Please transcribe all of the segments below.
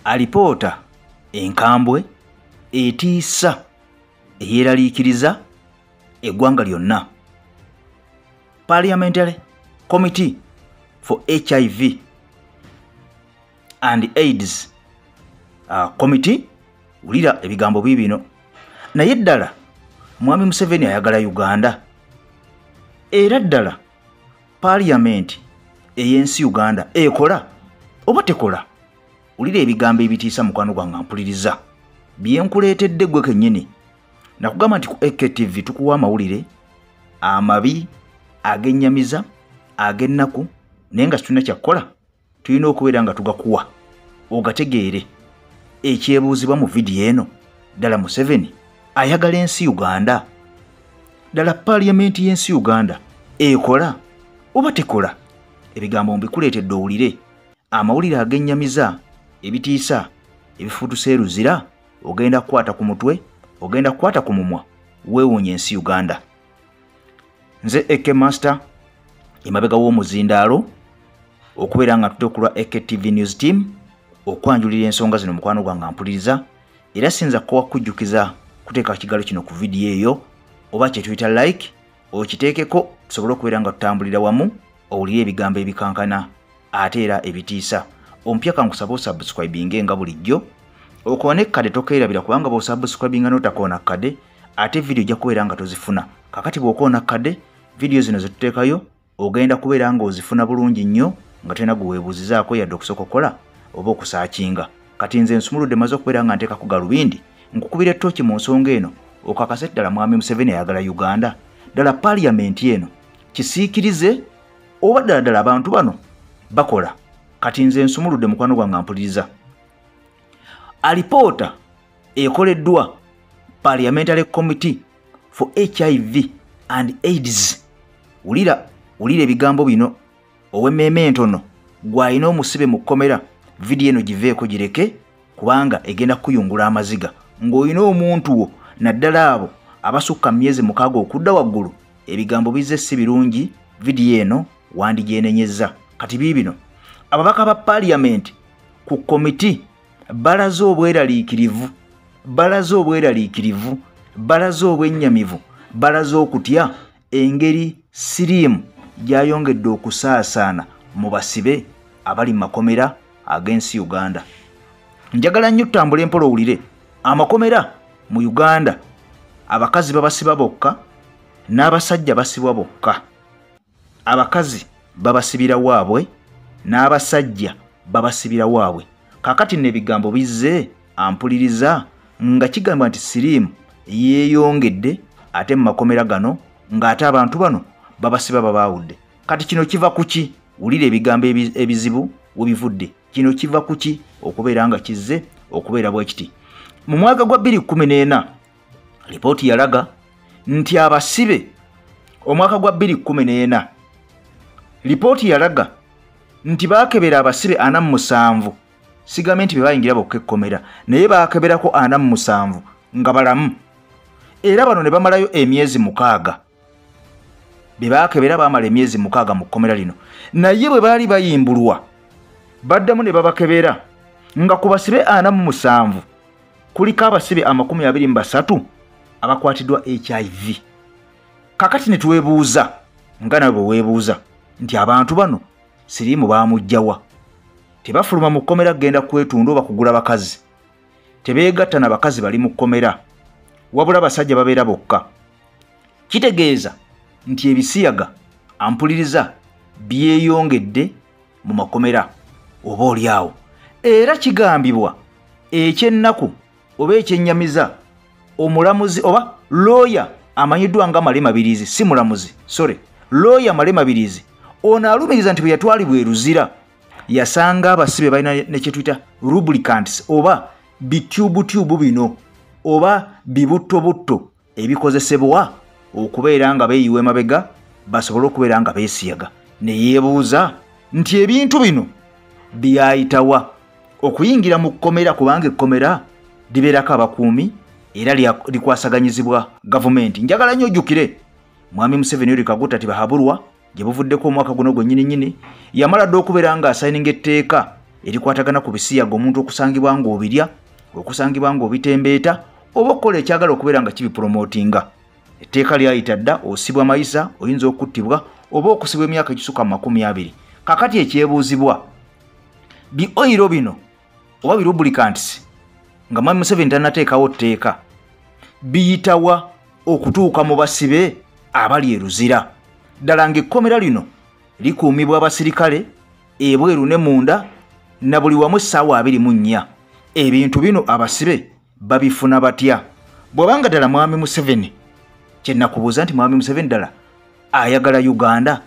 Alipoota enkambwe etiisa eyeraliikiriza eggwanga lyonna. Parliamentary Committee for HIV and AIDS Committee, wulira ebigambo biibino. Naye ddala Mwami Museveni ayagala Uganda? Era ddala Parliament ey'ensi Uganda ekola oba tekola? Wulira ebigambo ebitiisa, mukwano gwange mpuliriza, byenkuleetedde gwe kennyini. Nakugamba nti ku AKTV tukuwa amawulire amabi, agennyamiza, ag'ennaku, naye nga situlina kyakkola, tulina okubeera nga tugakuwa ogategeere. Ekyebuuzibwa mu vidiyo eno, ddala Museveni ayagala ensi Uganda? Ddala Paaliyamenti y'ensi Uganda ekola oba tekola? Ebigambo mbikuleetedde owulire amawulire agennyamiza, ebitiisa, ebifuutusa eruzira. Ogenda kukwata ku mutwe, ogenda kukwata ku mumwa, weewuunye ensi Uganda. Nze AK Master, emabega w'omuzindaalo, okubeera nga tutudde ku lwa AKTV News Team okwanjulira ensonga zino. Mukwano gwange mpuliriza, era sinza kuwa kujjukiza kuteeka kigalo kino ku vidiyo eyo oba kyetuyita like, okiteekeko tusobole okubeera nga tutambulira wamu, owulire ebigambo ebikankana ate era ebitiisa. Omupya, kankusaba osubscribinge nga bulijjo, okoone ekkade, tokeerabira, kubanga bw'osubscribinga n'otakoona kkade, ate vidiyo ojja kubeera nga tozifuna. Kakati bw'okoona kkade, vidiyo zino zetuteekayo ogenda kubeera ng'ozifuna bulungi nnyo nga tolina gwe weebuuzizaako yadde okusooka okukola oba okusaakinga. Kati nze nsumuludde, maze okubeera nga nteekako galubindi, nkukubira ettooki mu nsonga eno okakase ddala Mwami Museveni ayagala Uganda. Ddala Paaliyamenti eno kisiikirize oba ddala ddala abantu bano bakola? Kati nze nsumuludde, mukwano gwange mpuliriza. Alipoota ekoleddwa Parliamentary Committee for HIV and AIDS. Wulira, wulira ebigambo bino. Ow'emmeeme entono, gw'alina omusibe mu kkomera, vidiyo eno giveeko, gireke, kubanga egenda kukuyungula amaziga ng'olina omuntu wo, naddala abo abasukka myezi 6 okudda waggulu. Ebigambo bizze si birungi, vidiyo eno wandigyenenyezza. Kati biibino: ababaka ba Paaliyamenti ku komiti balaze obweraliikirivu, balaze obweraliikirivu, balaze obwennyamivu, balaze okutya engeri siriimu gyayongedde okusaasaana mu basibe abali mu makomera ag'ensi Uganda. Njagala nnyo tutambula empola owulire. Amakomera mu Uganda, abakazi babasiba bokka n'abasajja basibwa bokka. Abakazi babasibira waabwe n'abasajja babasibira waabwe. Kakati nno ebigambo bizze, ampuliriza, nga kigamba nti siriimu yeeyongedde ate mu makomera gano, ng'ate abantu bano babasiba babaawudde. Kati kino kiva ku ki? Wulira ebigambo ebizibu we bivudde. Kino kiva ku ki okubeera nga kizze okubeera bwe kiti? Mu mwaka gwa 2014 lipooti yalaga nti abasibe, omwaka gwa 2014 lipooti yalaga nti baakebera abasibe 47. Sigambye nti be bayingira bokka ekkomera, naye baakeberako 47 nga balamu, era bano ne bamalayo emyezi 6. Be baakebera baamala emyezi 6 mu kkomera lino, naye bwe baali bayimbulwa baddamu ne babakebera nga ku basibe 47 kuliko abasibe 23 abakwatiddwa HIV. Kakati ne twebuuza, nga nawe bwe weebuuza, nti abantu bano siriimu baamuggyawa? Tebafuluma mu kkomera kugenda kwetunda oba kugula bakazi, tebeegatta na bakazi bali mu kkomera, wabula basajja babeera bokka. Kitegeeza nti ebisiyaga, ampuliriza, byeyongedde mu makomera oba oli awo. Era kigambibwa, ekyennaku oba ekyennyamiza, omulamuzi oba looya amanyiddwa nga Male Mabirizi, si mulamuzi, sorry, looya Male Mabirizi, ono alumiriza nti bwe yatwalibwa e Luzira yasanga abasibe balina ne kyetuyita lubricants oba bityubutyubu bino oba bibuttobutto ebikozesebwa okubeera nga beeyiwa emabega basobole okubeera nga beesiyaga. Ne yeebuuza nti ebintu bino byayitawa okuyingira mu kkomera, kubanga ekkomera libeerako abakuumi era likwasaganyizibwa gavumenti. Njagala nnyo ojjukire, Mwami Museveni Yoweri Kaguta Tibuhaburwa, gye buvuddeko omwaka guno gwennyini nnyini, yamala dde okubeera ng'asayininga etteeka erikwatagana ku bisiyaga, omuntu okusangibwa ng'obirya, okusangibwa ng'obitembeeta, oba okukola ekyagala okubeera nga kibipromotinga. Etteeka lyayita dda, osibwa mayisa, oyinza okuttibwa oba okusibwa emyaka egisukka mu 20. Kakati ekyebuuzibwa, bi oil bino oba bi lubricants nga Mwami Museveni tannateekawo tteeka biyitawa okutuuka mu basibe abali e Luzira? Ddala ng'ekkomera lino likuumibwa abasirikale ebweru ne munda na buli wamu essaawa 24. Ebintu bino abasibe babifuna batya? Bw'obanga ddala Mwami Museveni, kye nakubuuza nti Mwami Museveni ddala ayagala Uganda,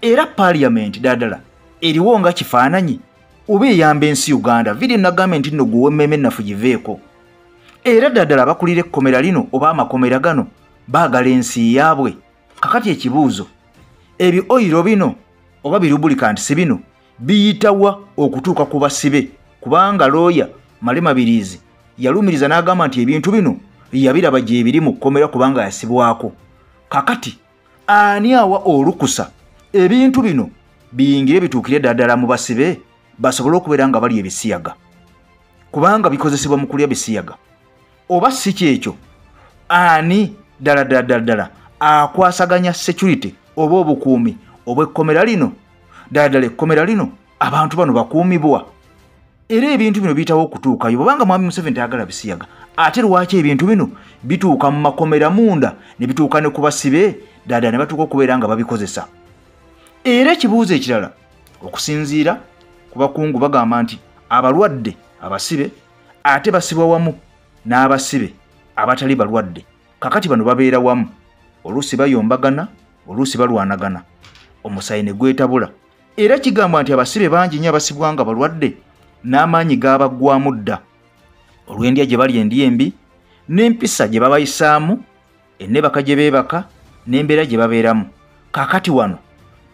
era paaliyamenti ddala eriwo nga kifaananyi oba eyamba ensi Uganda? Vidiyo nagambye nti nno gwe ow'emmeeme ennafu giveeko. Era ddala abakulira ekkomera lino oba amakomera gano baagala ensi yaabwe. Kakati ekibuuzo, ebi oyiro bino oba bi lubricants bino biyitawa okutuuka ku basibe? Kubanga looya Male Mabirizi yalumiriza n'agamba nti ebintu bino yabiraba gye biri mu kkomera kubanga yasibwako. Kakati ani awa olukusa ebintu bino biyingire bituukire ddala mu basibe basobole okubeera nga bali ebisiyaga, kubanga bikozesebwa mu kulya bisiyaga? Oba si kyekyo, ani ddala ddala ddala ddala akwasaganya security oba obukuumi obw'ekkomera lino? Ddala ddala ekkomera lino abantu bano bakuumibwa, era ebintu bino biyitawo okutuukayo? Bw'obanga Mwami Museveni tayagala bisiyaga, ate lwaki ebintu bino bituuka mu makomera munda ne bituuka ne ku basibe ddala ne batuuka okubeera nga babikozesa? Era ekibuuzo ekirala, okusinziira ku bakungu bagamba nti abalwadde abasibe ate basibwa wamu n'abasibe abatali balwadde. Kakati bano babeera wamu, oluusi bayombagana, oluusi balwanagana, omusaayi ne gwetabula. Era kigambwa nti abasibe bangi nnyo abasibwa nga balwadde n'amaanyi gaabaggwamu dda olw'endya gye bali, endya embi, n'empisa gye babayisaamu, ennebaka gye beebaka, n'embeera gye babeeramu. Kaakati wano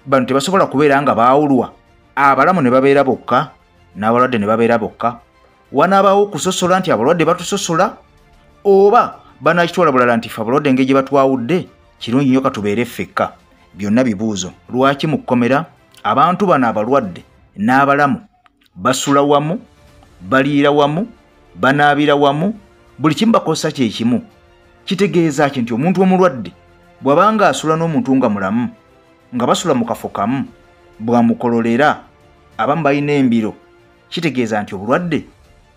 bano tebasobola kubeera nga baawulwa, abalamu ne babeera bokka n'abalwadde ne babeera bokka. Wanaabaawo okusosola nti abalwadde batusosola, oba banakitwala bulala nti ffe abalwadde engeri gye batwawudde kirungi nnyo katubeere ffekka? Byonna bibuuzo. Lwaki mu kkomera abantu bano abalwadde n'abalamu basula wamu, baliira wamu, banaabira wamu, buli kimu bakozesa kye kimu? Kitegeeza ki nti omuntu omulwadde bw'abanga asula n'omuntu nga mulamu, nga basula mu kafo kamu, bw'amukololera, abamu balina embiro, kitegeeza nti obulwadde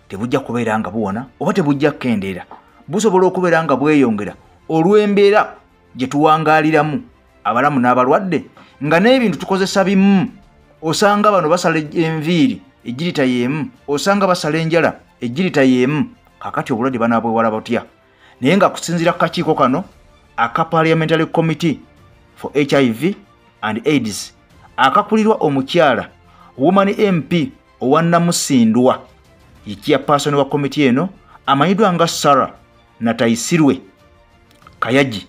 tebujja kubeera nga buwona oba tebujja kukendeera, busobola okubeera nga bweyongera olw'embeera gye tuwangaaliramu abalamu n'abalwadde, nga n'ebintu tukozesa bimu. Osanga bano basala enviiri ejjirita y'emu, osanga basala enjala ejjirita y'emu. Kakati obulwadde banaabwewala batya? Naye nga kusinziira ku kakiiko kano aka Parliamentary Committee for HIV and AIDS akakulirwa omukyala Woman MP owa Namusindwa, ye chairperson wa komiti eno amanyiddwa nga Sarah Nataisirwe Kayagi,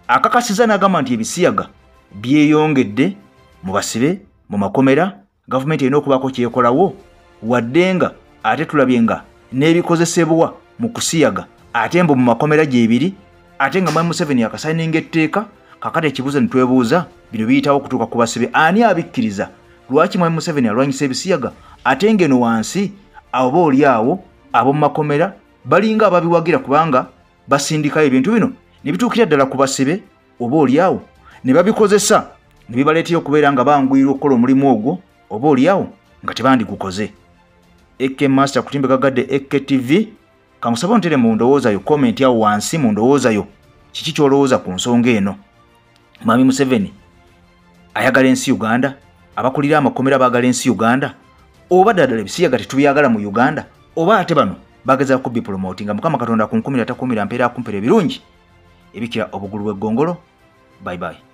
akakasiza n'agamba nti ebisiyaga byeyongedde mu basibe mu makomera, gavumenti erina okubaako kyekolawo, wadde nga ate tulabye nga n'ebikozesebwa mu kusiyaga ate mbu mu makomera gyebiri, ate nga Mwami Museveni akasayininga etteeka. Kakati ekibuuzo ne twebuuza, bino biyitawo okutuuka ku basibe, ani abikkiriza? Lwaki Mwami Museveni alwanyisa ebisiyaga ate ng'eno wansi oba oli awo ab'omu makomera balinga ababiwagira, kubanga basindikayo ebintu bino ne bituukira ddala ku basibe, oba oli awo ne babikozesa ne bibaleetera okubeera nga banguyirwa okukola omulimu ogwo, oba oli awo nga tebandigukoze? AK Master kutimbe gagadde AK TV, kankusaba ontere mu ndowooza yo comment awo wansi mu ndowooza yo, kiki ky'olowooza ku nsonga eno? Mwami Museveni ayagala ensi Uganda? Abakulira amakomera baagala ensi Uganda? Oba ddala ebisiyaga tetubyagala mu Uganda? Oba ate bano bagezaako bipromotinga? Mukama Katonda akunkumira, takumira mpeera, akumpera ebirungi ebikira obugulu bw'eggongolo. Bye bye.